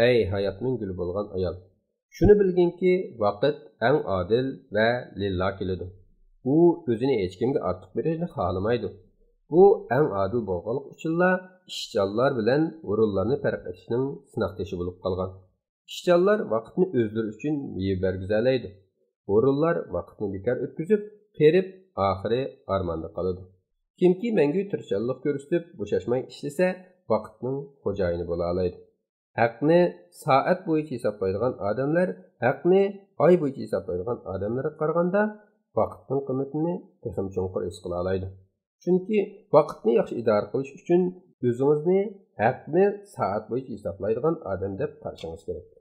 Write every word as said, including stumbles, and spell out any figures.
ئەي ھاياتنىڭ گۈلى بولغان ئايال! شۇنى بىلگىنكى، ۋاقىت ئەڭ ئادىل ۋە لىللا كېلىدۇ. ئۇ ئۆزىنى ھېچكىمگە ئارتۇق بېرىشنى خالىمايدۇ. بۇ ئەڭ ئادىل بولغانلىقى ئۈچۈنلا ئىشچانلار بىلەن ھۇرۇنلارنى پەرق ئېتىشنىڭ سىناق تېشى بولۇپ قالغان. ئىشچانلار ۋاقىتنى ئۆزلىرى ئۈچۈن مېۋە بەرگۈزەلەيدۇ. ھۇرۇنلار ۋاقىتنى بىكار ئۆتكۈزۈپ، قېرىپ، ئاخىرى ئارماندا قالىدۇ. كىمكى مەڭگۈ تىرىشچانلىق كۆرسىتىپ، بوشاشماي ئىشلىسە، ۋاقىتنىڭ خوجايىنى بولالايدۇ. ھەقنى سائەت بويىچە ھېسابلايدىغان ئادەملەر ھەقنى ئاي بويىچە ھېسابلايدىغان ئادەملەرگە قارىغاندا، ۋاقىتنىڭ قىممىتىنى تېخىمۇ چوڭقۇر ھېس قىلالايدۇ. چۈنكى ۋاقىتنى ياخشى ئىدارە قىلىش ئۈچۈن ئۆزىڭىزنى ھەقنى سائەت بويىچە ھېسابلايدىغان ئادەم دەپ قارىشىڭىز كېرەك.